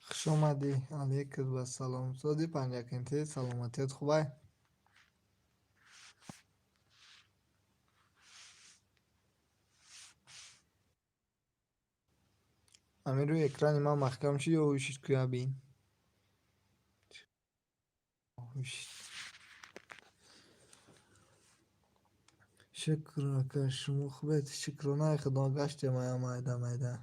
Хуш омадӣ, алейкум ассалом. Соди панҷакентӣ, саломатият хубай? Ҳамин рӯи экрани ман маҳкам шуд ё ҳушид куя бин? Ҳушид. Шукр ака, шумо хубед? Шукронаи худо, гаштем ая майда майда.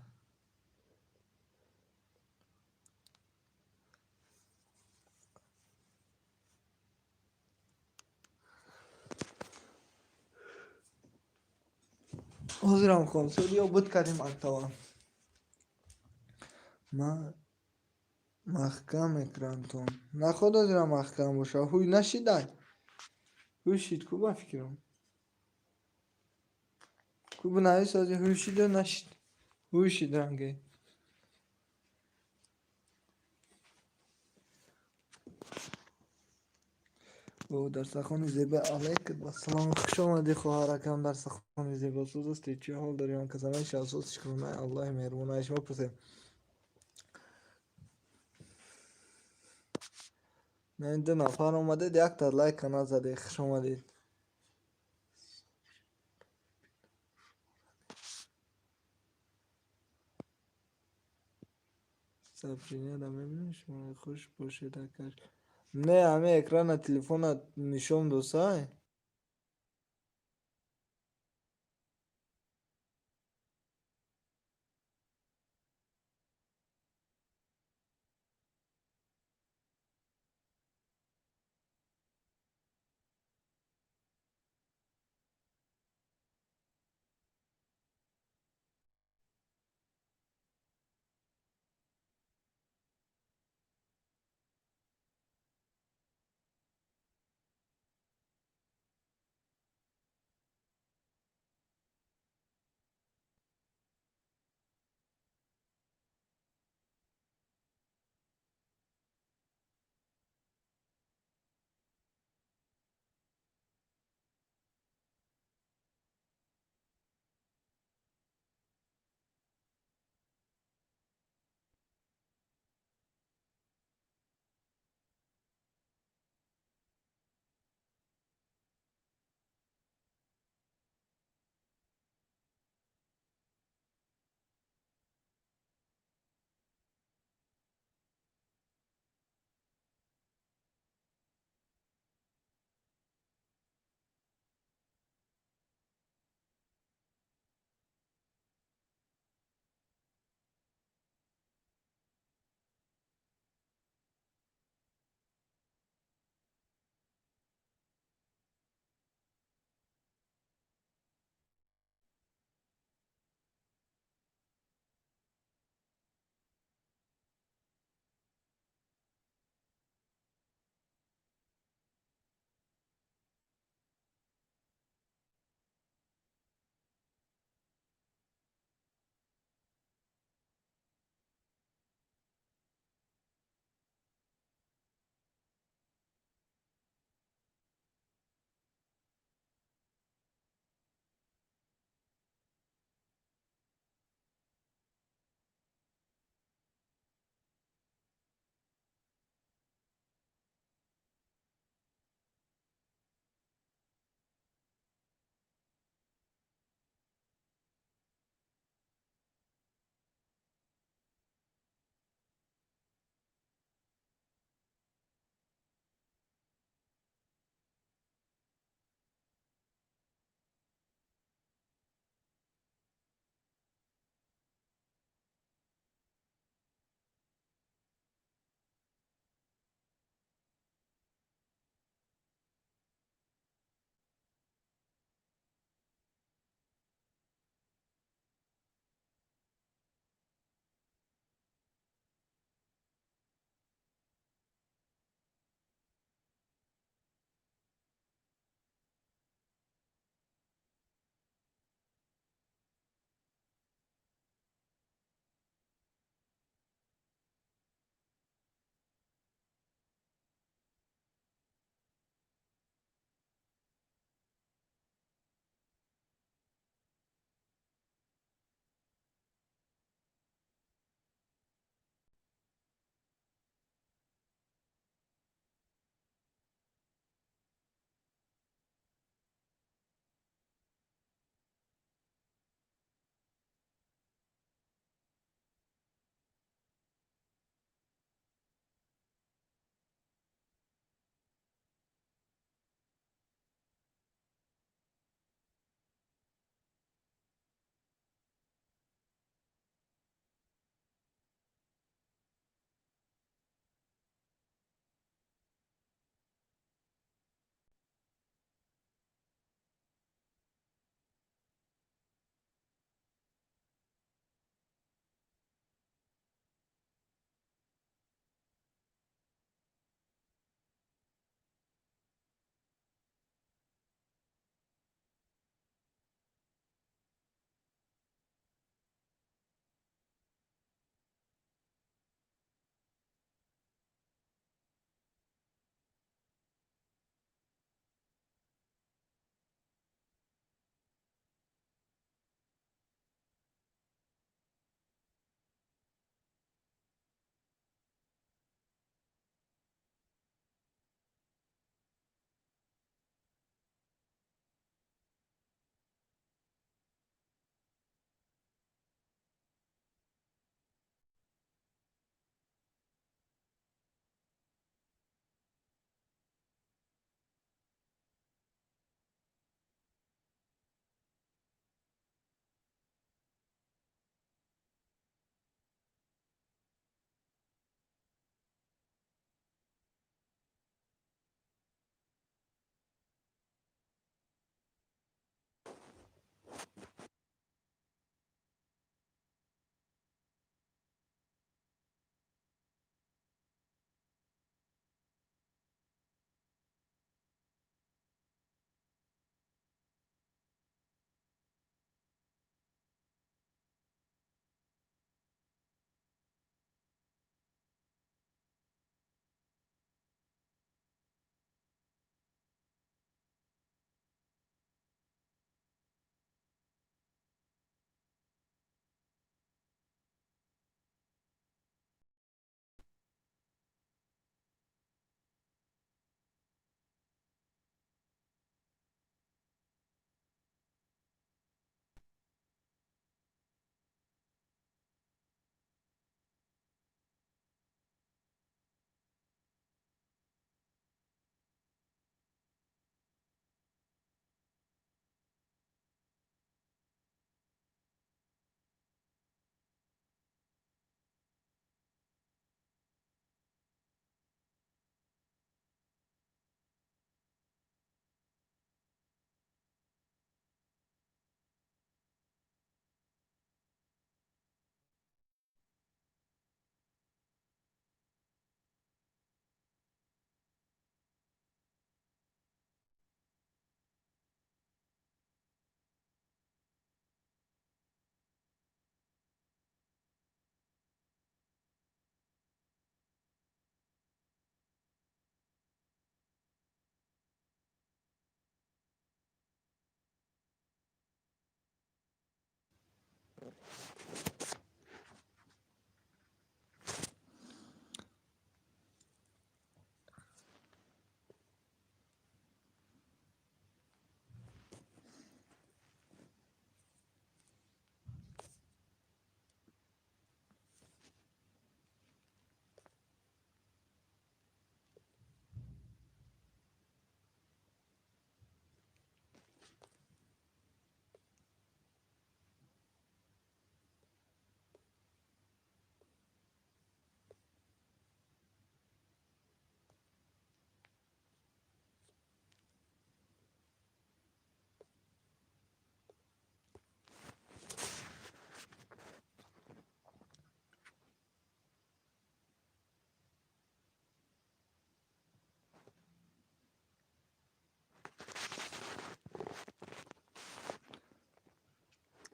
Ҳозирам хонсориё буд кардем актава. Ма маҳкам экрантон. Наход ҳозирам маҳкам боша. Ҳуй нашидай? Ҳуй шид ку ба фикрам. Ку бинавис ҳозир ҳуй шиду нашид. Ҳуй шид ранге. О, дарсахони зебо, алейкум ассалом. Хуш омадӣ, хоҳаракам, дарсахони зебо. Соз ҳастӣ? Чӣ ҳол дорӣ? Он касамаи шавсоз, шукронаи Аллоҳи меҳрубонаи шумо пурсем. Ду нафар омадед, якта лайка назадед. Хуш омадед. Сообщенияро мебинем шумо. Хуш бошед, ака. Не, ҳамин экрана телефона нишон досай.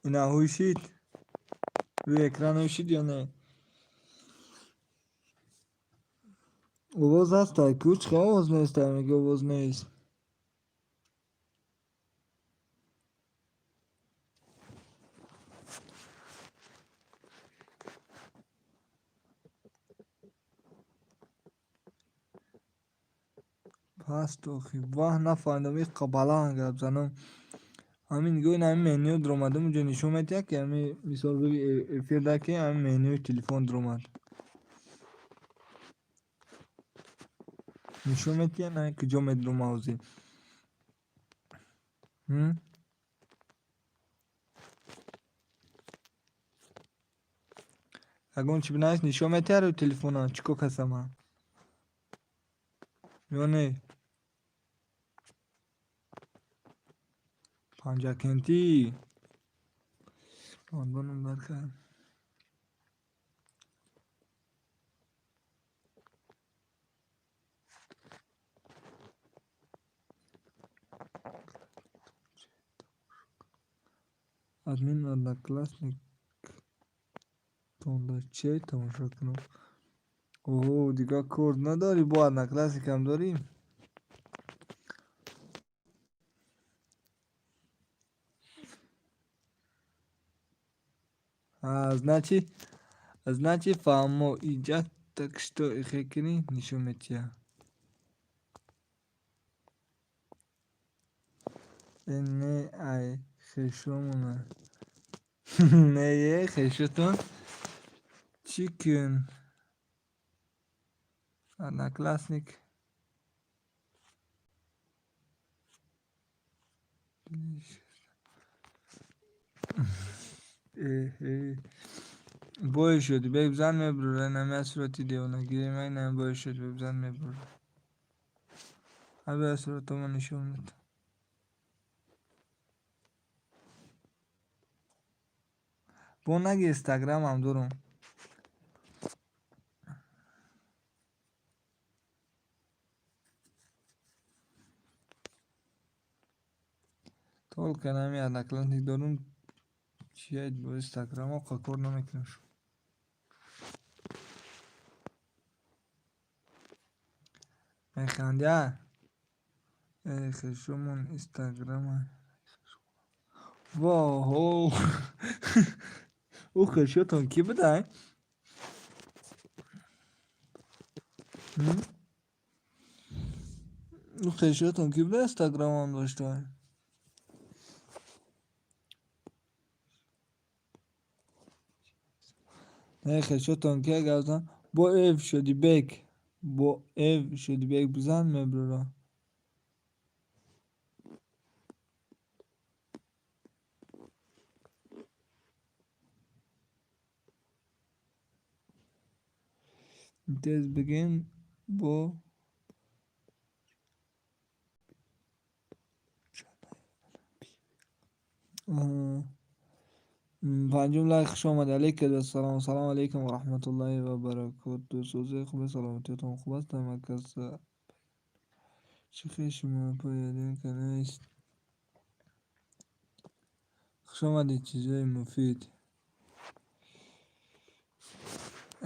Ина ҳуй шид? Рӯи экран ҳуй шид ё не? Овоз ҳастай ку? Чӣ хел овоз нестай? Меги овоз нест. Паст охи. Ваҳ, нафаҳмидам, иққа баланд гап занам. Ҳамин нигоҳ, ин ҳамин меню дуромадам, унҷо нишон медиҳад, ки ҳамин мисол рӯи эфирда, ки ҳамин менюи телефон дуромад. Нишон медиҳад, на куҷо медурома ҳозир. Ягон чи бинавис, нишон медиҳад рӯи телефона, чӣ кор касам ман? Ё не? Панҷакентӣ. Андонам баркар. Админ одноклассник тонда чӣ тамошо кунам? Оҳо, дигар кор надорӣ, бо одноклассникам дорӣ? Значит, фаҳмо иҷа, так что ихе кунӣ, нишон медиҳад. Э, не, ай хешомона. Не, е, хешотон. Чӣ кун? Одноклассник. Бой шуд, бек бизан мебурра, нами аз сурати девонагири ман, нами бой шуд, бек бизан мебурра. Аби аз суратома нишон медиҳам. Бо наги инстаграмам дорам. Только нами одноклассник дорум, чия бо инстаграм оқа кор намекунам. Механди, а? Э, хешомон инстаграма. Воҳо! Ӯ хешотон кӣ будай? Ӯ хешотон кӣ буда инстаграмам доштай? Не, хешотон ки гап зан? Бо эв шудибек. Бо эв шудибек бизан мебурра. Тез бигем бо панҷум лайк, хуш омадед. Алейкум ассалом. Салому алейкум ва раҳматуллоҳи ва баракоту. Сӯзи хуби, саломатиятон хуб аст? Ҳамакас чӣ хеши ма нест. Хуш омадед, чизҳои муфид.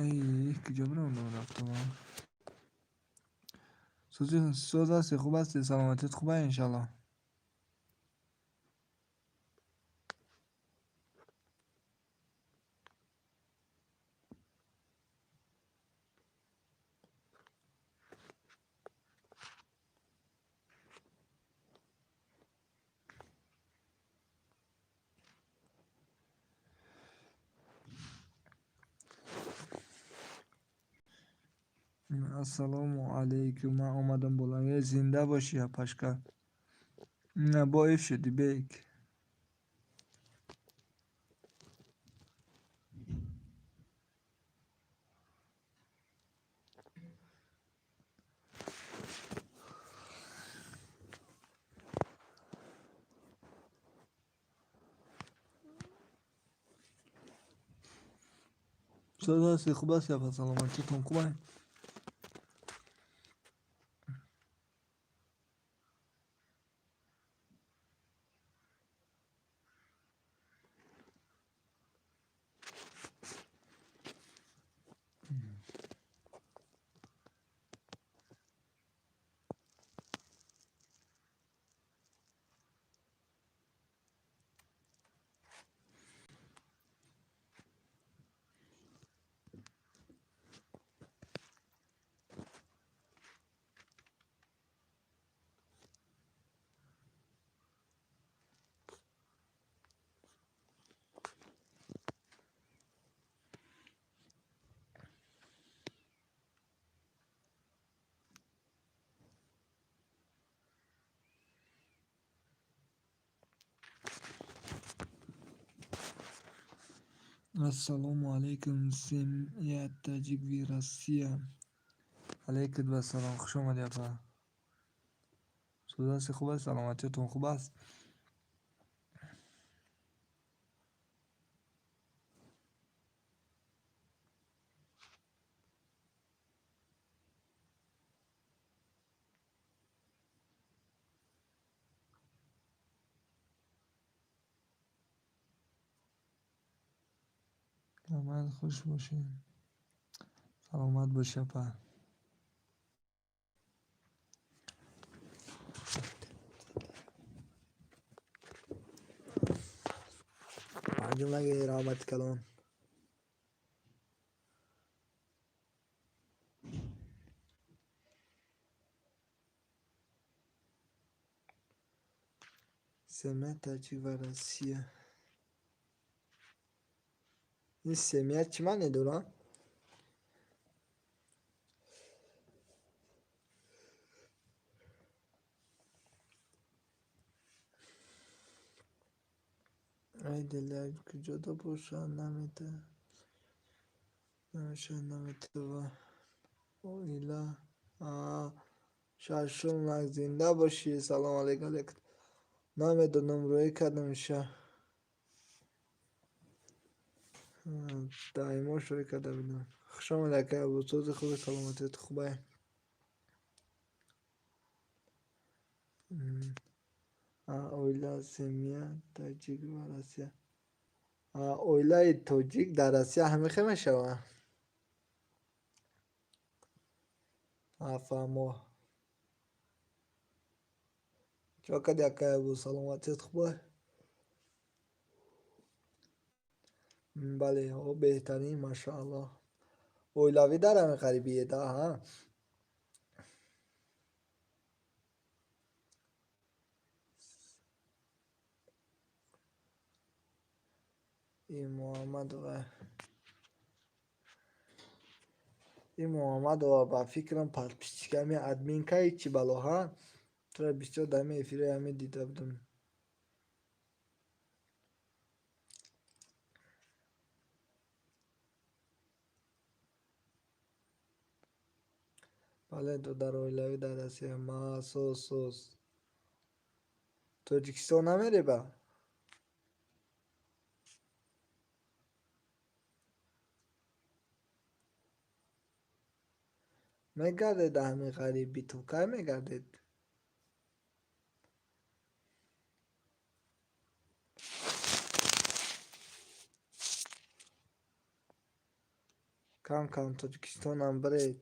Эй, куҷо бирам рафтам? Соз ҳастӣ, хуб ҳастӣ, саломатият хуб аст, иншаллоҳ. Ассалому алайкум, ман омадам боло. Э, зинда бошӣ, апашка. На, бо эф шудӣ, бек. Соз ҳастӣ, хуб ҳастӣ, апа, саломатиятон хуб аст? Ассалому алайкум, семья таҷик в Россия. Алайкум вассалом, хуш омадӣ, апа. Сӯзаси хуб аст, саломатиятон хуб аст? Саломат, хуш бошед. Саломат бошӣ, апа. Панҷумлаги раҳмати калон. Семья таҷик ва Россия. Ин семья чӣ маъне дорад? Ай дилак, куҷода бошад, намешавад, наметава. Оила. Шашум лак, зинда бошӣ. Салом алейк, алейк. Намедонам, рӯй кардам иша. Доимош рӯй карда будам. Хуш омадӣ, акай Абусози хуби, саломатият хубай. Оила, семья таҷик ва Россия. Оилаи тоҷик дар Россия ҳамихе мешавад? Фаҳмо. Чӣ кардӣ, акай Абу, саломатият хубай? Бале, о беҳтарин, машааллоҳ. Оилавӣ дар ҳамин ғарибиеда, ҳа? И Муҳаммадова, ба фикрам, подписчиками админкаи чӣ бало, ҳа? Туро бисёр дар ҳамин эфирои ҳамин дида будам. Бале, дар оилавӣ дар Россия. Ма соз соз. Тоҷикистон намереба? Мегардед дар ҳамин ғарибӣ, то кай мегардед? Кам кам Тоҷикистонам биред.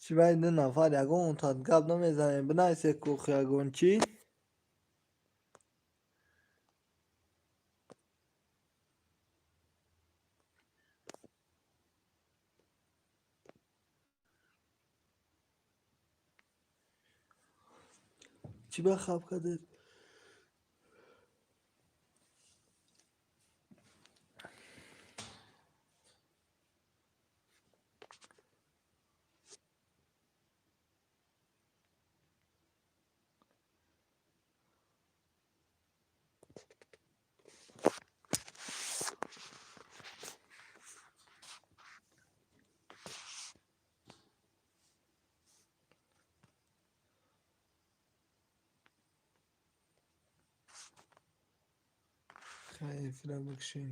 Чӣ байни ду нафар ягон тат гап намезанем? Бинависед, кухи ягон чӣ. Чӣ ба хаб кардед? Хай, эфира бикушем.